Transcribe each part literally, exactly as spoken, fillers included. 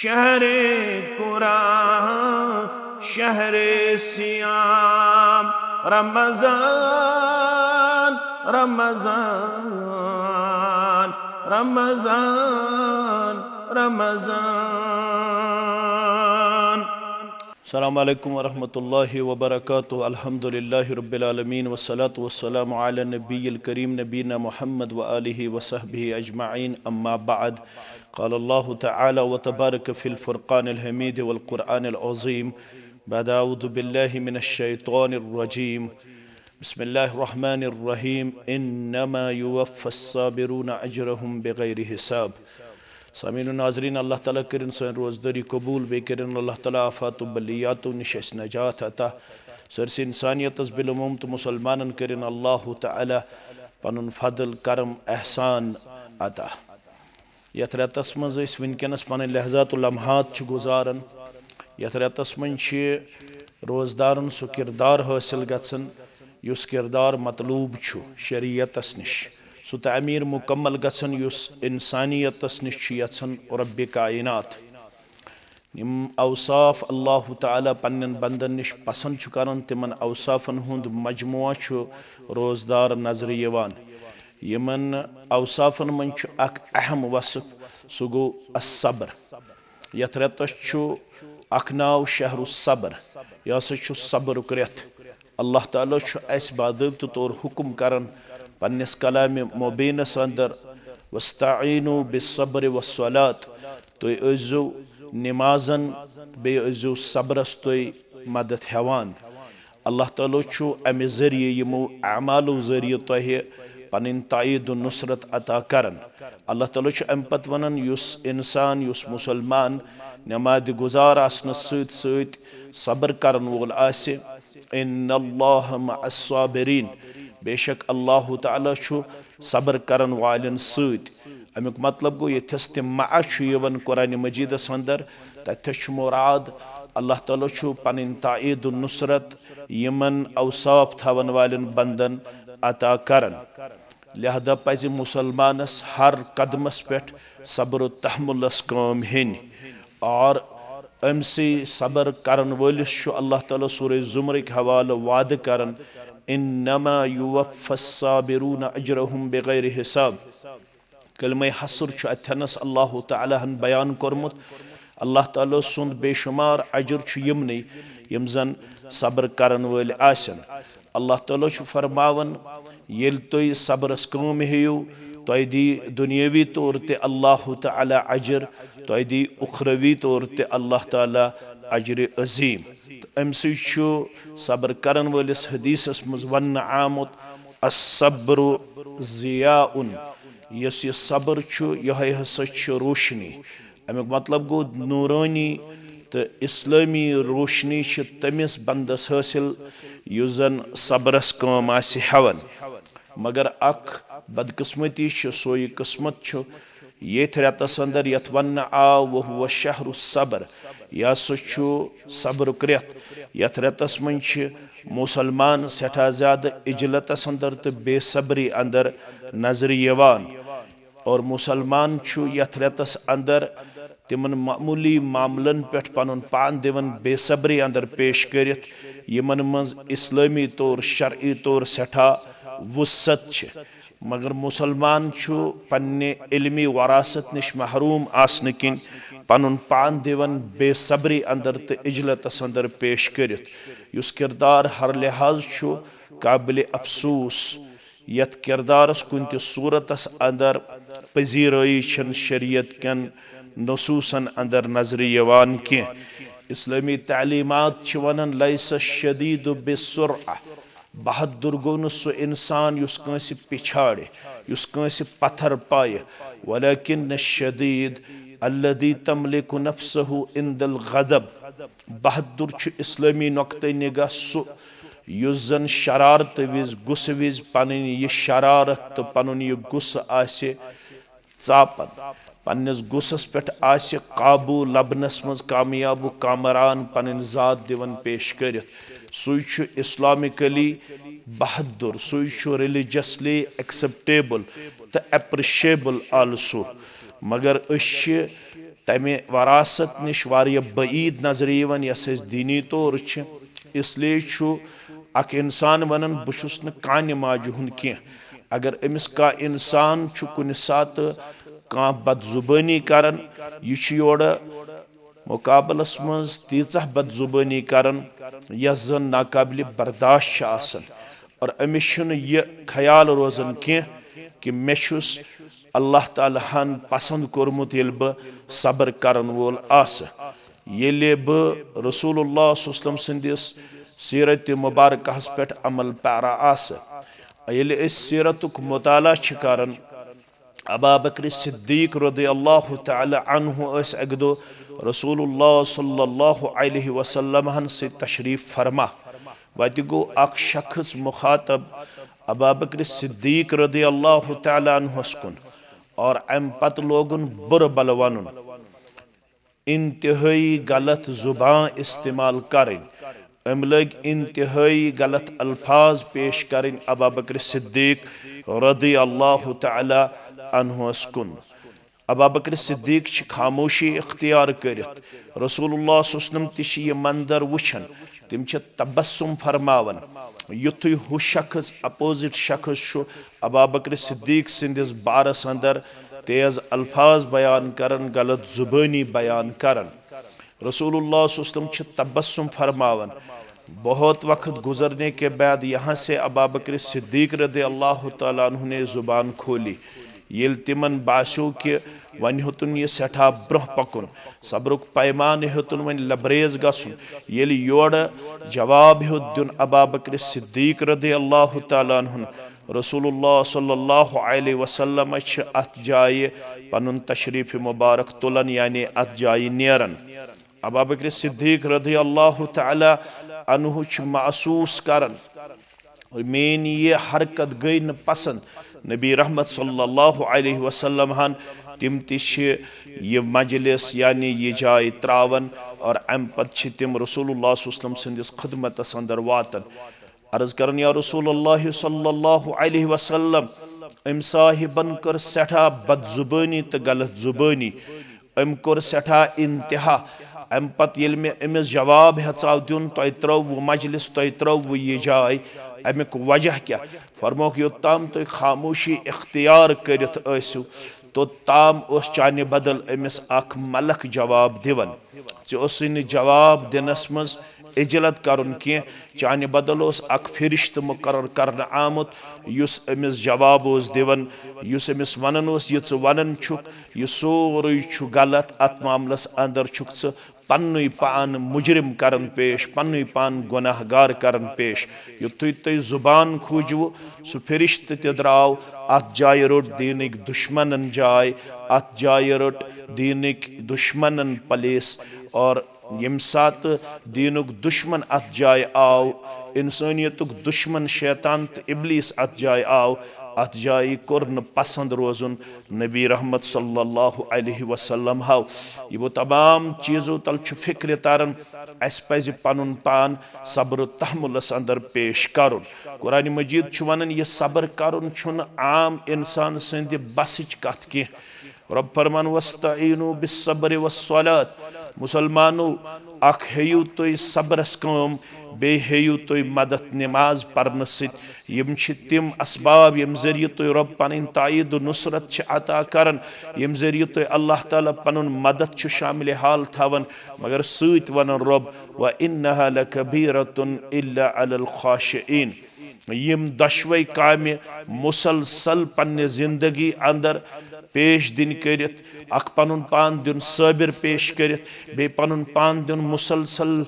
شهر قرآن، شهر صيام، رمضان، رمضان، رمضان، رمضان. السلام عليكم ورحمة الله وبركاته. الحمد لله رب العالمين، والصلاة والسلام على النبي الكريم نبينا محمد وآله وصحبه أجمعين. أما بعد، قال الله تعالى وتبارك في الفرقان الحميد والقرآن العظيم بعد أعوذ بالله من الشيطان الرجيم. بسم الله الرحمن الرحيم. إنما يوفى الصابرون أجرهم بغير حساب. سامعین و ناظرین، اللہ تعالیٰ کٔرِن سٲنۍ روزدٲری قبوٗل، بیٚیہِ کٔرِن اللہ تعالیٰ آفات و بلیاتو نِش اَسہِ نجات عطا۔ سٲرسٕے انسانیتس بالعموم تہٕ مسلمانن کٔرِن اللہ تعالیٰ پنُن فضل، کرم، احسان عطا۔ یتھ رٮ۪تس منٛز أسۍ وٕنکیٚنس پنٕنۍ لحظات و لمحات چھِ گُزاران، یتھ رٮ۪تس منٛز چھِ روزدارن سُہ کردار حٲصِل گژھان، یُس کردار مطلوب چھُ شریعتس نِش، سُہ تعمیٖر مُکمل گژھان، یُس انسانیتس نِش چھُ یژھان رب کائنات۔ یِم اوصاف اللہ تعالیٰ پننٮ۪ن بندن نِش پسند چھُ کران، تِمن اوصافن ہُنٛد مجموعہ چھُ روزدار نظرِ یِوان۔ یِمن اوصافن منٛز چھُ اکھ اہم وصف، سُہ گوٚو الصبر۔ یتھ رٮ۪تس چھُ اکھ ناو شہر الصبر، یہِ ہسا چھُ صبرُک رٮ۪تھ۔ اللہ تعالیٰ چھُ اَسہِ باضٲبطہٕ طور حُکم کران پننِس کلامِ مُبیٖنس اندر، "واستعینوا بالصبر والصلاۃ"، تُہۍ ٲسۍزیو نمازن، بیٚیہِ ٲسۍزیو صبرس تُہۍ مدد ہٮ۪وان۔ اللہ تعالیٰ چھُ امہِ ذٔریعہٕ، یِمو اعمالو ذٔریعہٕ تۄہہِ پنٕنۍ تائید و نصرت عطا کران۔ اللہ تعالیٰ چھُ امہِ پتہٕ ونان، یُس انسان، یُس مسلمان نمازِ گزار آسنس سۭتۍ سۭتۍ صبر کرن وول آسہِ، "ان اللہ مع الصابرین"، بے شک اللہ تعالیٰ چھُ صبر کرن والٮ۪ن سۭتۍ۔ امیُک مطلب گوٚو، ییٚتھس تہِ مع چھُ یِوان قرآن مجیدس اندر، تتھس چھُ مراد اللہ تعالیٰ چھُ پنٕنۍ تائید و نصرت یِمن اوصاف تھاون والٮ۪ن بندن عطا کران۔ لہذا پزِ مسلمانس ہر قدمس پٮ۪ٹھ صبر و تحملس کٲم ہینۍ، اور أمۍ سٕے صبر کرن وٲلِس چھُ اللہ تعالیٰ سورہ زمرٕکۍ حوالہٕ وعدٕ کران، "انما یوفی الصابرون اجرہم بغیر حساب"۔ کلمہ حصر چھُ اتھنس اللہ تعالیٰ ہن بیان کوٚرمُت۔ اللہ تعالیٰ سُنٛد بے شمار اجر چھُ یِمنٕے، یِم زن صبر کرن وٲلۍ آسن۔ اللہ تعالیٰ چھُ فرماوان، ییٚلہِ تُہۍ صبرس کٲم ہیٚیِو، تۄہہِ دی دُنیٲوی طور تہِ اللہ تعالیٰ اجر، تۄہہِ دی اُخروی طور تہِ اللہ تعالیٰ اجرِ عظیٖم۔ تہٕ امہِ سۭتۍ چھُ صبر کرن وٲلِس حدیثس منٛز وننہٕ آمُت، "الصبر ضیاء"، یۄس یہِ صبر چھُ، یِہوٚے ہسا چھِ روشنی۔ امیُک مطلب گوٚو، نورانی تہٕ اسلٲمی روشنی چھِ تٔمِس بندس حٲصِل، یُس زن صبرس کٲم آسہِ ہٮ۪وان۔ مگر اکھ بدقسمتی چھِ، سُے قسمت چھُ ییٚتھۍ رٮ۪تس اندر، یتھ وننہٕ آو وہو شہر الصبر، یہِ ہسا چھُ صبرُک رٮ۪تھ۔ یتھ رٮ۪تس منٛز چھِ مسلمان سٮ۪ٹھاہ زیادٕ عجلتس اندر تہٕ بے صبری اندر نظرِ یِوان۔ اور مسلمان چھُ یتھ رٮ۪تس اندر تِمن معموٗلی معاملن پٮ۪ٹھ پنُن پان دِوان بے صبری اندر پیش کٔرِتھ، یِمن منٛز اسلٲمی طور، شرعی طور سٮ۪ٹھاہ وسعت چھِ۔ مگر مسلمان چھُ پننہِ علمی وراثت نِش محروم آسنہٕ کِنۍ پنُن پان دِوان بے صبری اندر تہٕ عجلتس اندر پیش کٔرِتھ، یُس کردار ہر لحاظ چھُ قابلِ افسوس۔ یتھ کردارس کُنہِ تہِ صورتس اندر پذیرٲیی چھنہٕ شریعت کٮ۪ن نصوصن اندر نظرِ یِوان کینٛہہ۔ اسلٲمی تعلیمات چھِ ونان، "لیس الشدید بالسرعہ"، بہادُر گوٚو نہٕ سُہ انسان یُس کٲنٛسہِ پِچھاڑِ، یُس کٲنٛسہِ پتھر پایہِ، "ولیکن الشدید الذی تملک نفسہ عند الغضب"۔ بہادُر چھُ اسلٲمی نقطہ نگاہ سُہ یُس زن شرارتہٕ وِزِ، غصہٕ وِزِ پنٕنۍ یہِ شرارت تہٕ پنُن یہِ غصہٕ آسہِ ژاپان، پننِس غصس پٮ۪ٹھ آسہِ قابو لبنس منٛز کامیاب و کامران پنٕنۍ ذات دِوان پیش کٔرِتھ۔ سُے چھُ اسلامکلی بہادُر، سُے چھُ religiously acceptable تہٕ appreciable also۔ مگر أسۍ چھِ تمہِ وراثت نِش واریاہ بعید نظرِ یِوان، یۄس اَسہِ دینی طور چھِ۔ اس لیے چھُ اکھ انسان ونان، "بہٕ چھُس نہٕ کانہِ ماجہِ ہُنٛد کینٛہہ۔" اگر أمِس کانٛہہ انسان چھُ کُنہِ ساتہٕ کانٛہہ بدزُبٲنی کران، یہِ چھُ یورٕ مقابلس منٛز تیٖژاہ بدزُبٲنی کران، یۄس زن ناقابلِ برداشت چھِ آسان۔ اور أمِس چھُنہٕ یہِ خیال روزان کینٛہہ کہِ مےٚ چھُس اللہ تعالیٰ ہن پسند کوٚرمُت ییٚلہِ بہٕ صبر کرن وول آسہٕ۔ ییٚلہِ بہٕ رسول اللہ صلی اللہ علیہ وسلم سٕنٛدِس سیرت مبارکہس پٮ۪ٹھ عمل پیرا آسہٕ، ییٚلہِ أسۍ سیرتُک مطالعہ چھِ کران، ابا بکر صدیق رضی اللہ تعالیٰ عنہ ٲسۍ اکہِ دۄہ رسول اللہ صلی اللہ علیہ وسلم ہن سۭتۍ تشریف فرما۔ وتہِ گوٚو اکھ شخص مخاطب ابا بکر صدیق رضی اللہ تعالیٰ عنہس کُن، اور امہِ پتہٕ لوگُن بُرٕ بلہٕ ونُن، انتہٲئی غلط زبان استعمال کرٕنۍ۔ أمۍ لٔگۍ انتہٲئی غلط الفاظ پیش کرٕنۍ ابا بکر صدیق رضی اللہ تعالیٰ عنہس کُن۔ ابا بکر صدیق چھِ خاموشی اختیار کٔرِتھ۔ رسول اللہ صلی اللہ علیہ وسلم تہِ چھِ یہِ منظر وٕچھان۔ تِم چھِ تبسم فرماوان۔ یُتھُے ہُہ شخص، اپوزٹ شخص چھُ ابا بکر صدیق سٕنٛدِس بارس اندر تیز الفاظ بیان کران، غلط زبٲنی بیان کران۔ رسول اللہ صلی اللہ علیہ وسلم چھِ تبسم فرماوان۔ بہت وقت گزرنے کے بعد یہاں سے ابا بکر صدیق رضی اللہ تعالیٰ عنہ نے زبان کھولی۔ ییٚلہِ تِمن باسیو کہِ وۄنۍ ہیوٚتُن یہِ سٮ۪ٹھاہ برٛونٛہہ پکُن، صبرُک پیمانہٕ ہیوٚتُن وۄنۍ لبریز گژھُن، ییٚلہِ یورٕ جواب ہیوٚت دیُن ابا بکر صدیق رضی اللہ تعالیٰ عنہ، رسول اللہ صلی اللہ علیہ وسلم چھِ اتھ جایہِ پنُن تشریف مبارک تُلان، یعنی اتھ جایہِ نیران۔ ابا بکر صدیق رضی اللہ تعالیٰ عنہ چھُ محسوس کران، اور میٲنۍ یہِ حرکت گٔے نہٕ پسند۔ نبی رحمت صلی اللہ علیہ وسلم ہن تِم تہِ چھِ یہِ مجلس، یعنی یہِ جاے تراوان، اور امہِ پتہٕ چھِ تِم رسول اللہ صلی اللہ علیہ وسلم سٕنٛدِس خدمتس اندر واتان۔ عرض کران، یا رسول اللہ صلی اللہ علیہ وسلم، أمۍ صاحبن کٔر سٮ۪ٹھاہ بدزبٲنی تہٕ غلط زبٲنی۔ أمۍ کوٚر سٮ۪ٹھاہ انتہا۔ امہِ پتہٕ ییٚلہِ مےٚ أمِس جواب ہیژاو دیُن، تۄہہِ ترٲووٕ مجلس، تۄہہِ ترٲووٕ یہِ جاے، امیُک وجہ کیٛاہ؟ فرمووُکھ، یوٚتام تُہۍ خاموشی اختیار کٔرِتھ ٲسِو، توٚتام اوس چانہِ بدل أمِس اکھ ملک جواب دِوان۔ ژےٚ اوسُے نہٕ جواب دِنس منٛز عجلت کرُن کینٛہہ۔ چانہِ بدل اوس اکھ فرشتہٕ مقرر کرنہٕ آمُت، یُس أمِس جواب اوس دِوان، یُس أمِس ونان اوس، یہِ ژٕ ونان چھُکھ، یہِ سورُے چھُ غلط۔ اتھ معاملس اندر چھُکھ ژٕ پننُے پان مجرم کران پیش، پننُے پان گناہ گار کران پیش۔ یُتھُے تُہۍ زبان کھوٗجوٕ، سُہ فرشتہٕ تہِ درٛاو۔ اتھ جایہِ روٚٹ دیٖنٕکۍ دُشمنن جاے، اتھ جایہِ روٚٹ دیٖنٕکۍ دُشمنن پلیس۔ اور ییٚمہِ ساتہٕ دیٖنُک دُشمن اتھ جایہِ آو، انسٲنیتُک دُشمن شیطان تہٕ ابلیس اتھ جایہِ آو، اتھ جایہِ کوٚر نہٕ پسند روزُن نبی رحمت صلی اللہ علیہ وسلم ہاو۔ یِمو تمام چیزو تل چھُ فکرِ تران، اسہِ پزِ پنُن پان صبر و تحملس اندر پیش کرُن۔ قرآن مجید چھُ ونان، یہِ صبر کرُن چھُنہٕ عام انسان سٕنٛدِ بسٕچ کتھ کینٛہہ۔ رۄب فرمان، "واستعینوا بالصبر والصلاۃ"۔ مسلمانو، اکھ ہیٚیِو تُہۍ صبرس کٲم، بیٚیہِ ہیٚیِو تُہۍ مدد نماز پرنہٕ سۭتۍ۔ یِم چھِ تِم اسباب، ییٚمہِ ذٔریعہٕ تُہۍ رۄب پنٕنۍ تائید و نصرت چھِ عطا کران، ییٚمہِ ذٔریعہٕ تُہۍ اللہ تعالیٰ پنُن مدد چھُ شامل حال تھاوان۔ مگر سۭتۍ ونان رۄب، "وانها لکبیرۃ الا علی الخاشعین"۔ یِم دۄشوے کامہِ مسلسل پننہِ زندگی اندر پیش دِنۍ کٔرِتھ، اکھ پنُن پان دیُن صٲبر پیش کٔرِتھ، بیٚیہِ پنُن پان دیُن مسلسل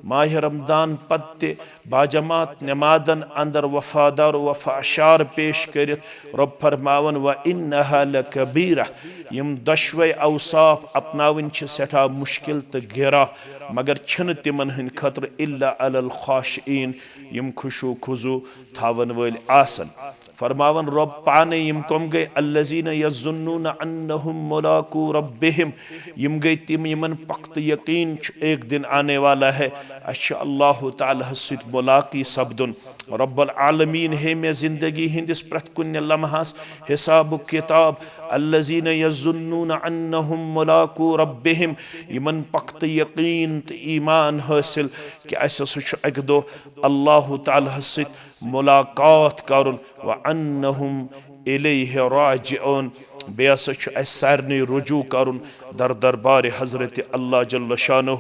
ماہِ رمضان پتہٕ تہِ باجماعت نمازن اندر وفادار و وفاشار پیش کٔرِتھ، رۄب فرماوان، "وانها لکبیرہ"۔ یِم دۄشوے اوصاف اپناوٕنۍ چھِ سٮ۪ٹھاہ مشکل تہٕ گران، مگر چھِنہٕ تِمن ہٕنٛدِ خٲطرٕ الا علی الخاشعین، یِم خشوع خضوع تھاون وٲلۍ آسن۔ فرماوان رب پانے، یِم کم گٔے؟ الذین یظنون انہم ملاقو ربہم، یِم گٔے تِم یِمن پختہٕ یقین چھُ ایک دن آنے والا ہے، اسہِ چھُ اللہ تعالیٰ ہس سۭتۍ ملاقی سپدُن۔ رب العالمین ہے مےٚ زندگی ہٕنٛدِس پرٛٮ۪تھ کُنہِ لمحس حساب و کتاب۔ الذین یظنون انہم ملاقو ربہم، یِمن پختہٕ یقین تہٕ ایمان حٲصِل کہِ اسہِ ہسا چھُ اکہِ دۄہ اللہ تعالیٰ ہس سۭتۍ ملاقات کرُن۔ وانہم الیہ راجعون، بیٚیہِ ہسا چھُ اسہِ سارنٕے رجوع کرُن در دربارِ حضرت اللہ جل شانہ،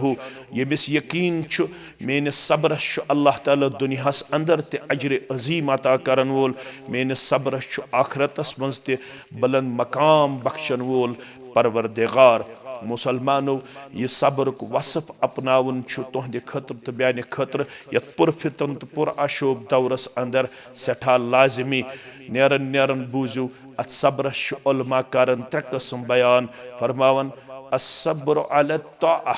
ییٚمِس یقین چھُ میٲنِس صبرس چھُ اللہ تعالیٰ دُنیاہس اندر تہِ اجر عظیم عطا کرن وول، میٲنِس صبرس چھُ آخرتس منٛز تہِ بلند مقام بخشن وول پروردگار۔ مسلمانو، یہِ صبرُک وصف اپناوُن چھُ تُہنٛدِ خٲطرٕ تہٕ میانہِ خٲطرٕ یتھ پُرفتن تہٕ پُرآشوب دورس اندر سٮ۪ٹھاہ لازمی۔ نیرن نیرن بوٗزِو، اتھ صبرس چھِ علماء کران ترٛےٚ قٕسم بیان، فرماوان، الصبر علی الطاعہ،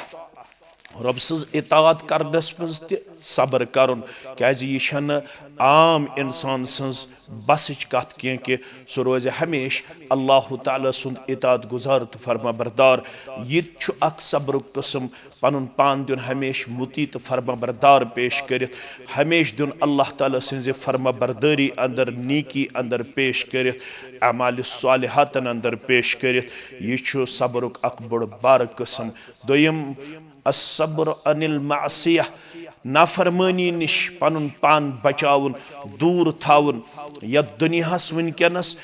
رۄب سٕنٛز اطاعت کرنس منٛز تہِ صبر کرُن، کیازِ یہِ چھنہٕ عام انسان سٕنٛز بسٕچ کتھ کینٛہہ کہِ سُہ روزِ ہمیشہِ اللہ تعالیٰ سُنٛد اطاعت گزار تہٕ فرما بردار۔ یہِ تہِ چھُ اکھ صبرُک قٕسم، پنُن پان دیُن ہمیشہِ مُطیع تہٕ فرما بردار پیش کٔرِتھ، ہمیشہِ دیُن اللہ تعالیٰ سٕنٛزِ فرما بردٲری اندر، نیکی اندر پیش کٔرِتھ، اعمال صالحاتن اندر پیش کٔرِتھ۔ یہِ چھُ صبرُک اکھ بوٚڑ بارٕ قٕسم۔ دوٚیِم، الصبر عن المعصیہ، نافرمٲنی نِش پنُن پان بچاوُن، دوٗر تھاوُن۔ یتھ دُنیاہس وٕنکیٚنس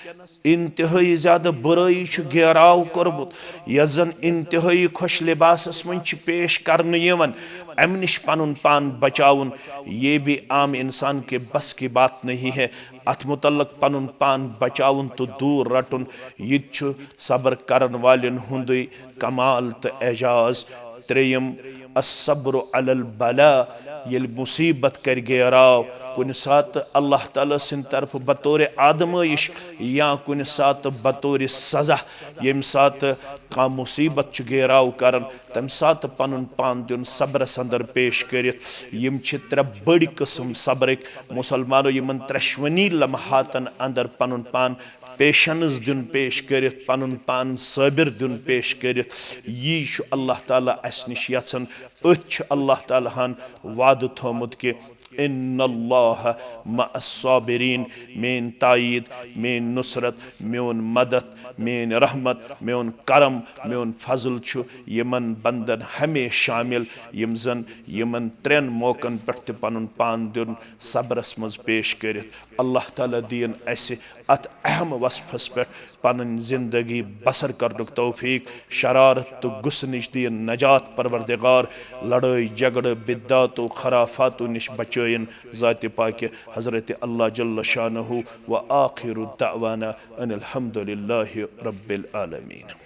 انتہٲئی زیادٕ بُرٲیی چھُ گیراو کوٚرمُت، یۄس زن انتہٲئی خۄش لباسس منٛز چھِ پیش کرنہٕ یِوان، امہِ نِش پنُن پان بچاوُن، یہ بھی عام انسان کے بس کی بات نہیں ہے۔ اتھ متعلق پنُن پان بچاوُن تہٕ دوٗر رٹُن، یہِ تہِ چھُ صبر کرن والٮ۪ن ہُنٛدُے کمال تہٕ اعجاز۔ ترٛیٚیِم، الصبر علی البلاء، ییٚلہِ مُصیبت کرِ گیراو، کُنہِ ساتہٕ اللہ تعالیٰ سٕنٛدِ طرفہٕ بطور آزمٲیش یا کُنہِ ساتہٕ بطور سزا، ییٚمہِ ساتہٕ کانٛہہ مُصیبت چھُ گیراو کران، تَمہِ ساتہٕ پنُن پان دیُن صبرس اندر پیش کٔرِتھ۔ یِم چھِ ترٛےٚ بٔڑۍ قٕسم صبرٕکۍ۔ مسلمانو، یِمن ترٛٮ۪شوٕنی لمحاتن اندر پنُن پان پیشنس دیُن پیش کٔرِتھ، پنُن پان صٲبر دیُن پیش کٔرِتھ، یی چھُ اللہ تعالیٰ اسہِ نِش یژھان۔ أتھۍ چھُ اللہ تعالیٰ ہن وعدٕ تھوٚومُت کہِ ان اللہ مع الصابرین، میٲنۍ تائید، میٲنۍ نصرت، میون مدد، میٲنۍ رحمت، میون کرم، میون فضل چھُ یِمن بندن ہمیشہ شامل، یِم زن یِمن ترٛٮ۪ن موقعن پٮ۪ٹھ تہِ پنُن پان دیُن صبرس منٛز پیش کٔرِتھ۔ اللہ تعالیٰ دِیِن اسہِ اتھ اہم وصفس پٮ۪ٹھ پنٕنۍ زندگی بسر کرنُک توفیق، شرارت تہٕ غصہٕ نِش دِیِن نجات پروردگار، لڑٲے جھگڑٕ، بدعات و خرافاتو نِش بچٲیِن ذاتِ پاکہِ حضرت اللہ جل شانہ۔ و آخر دعوانا ان الحمد للہ رب العالمین۔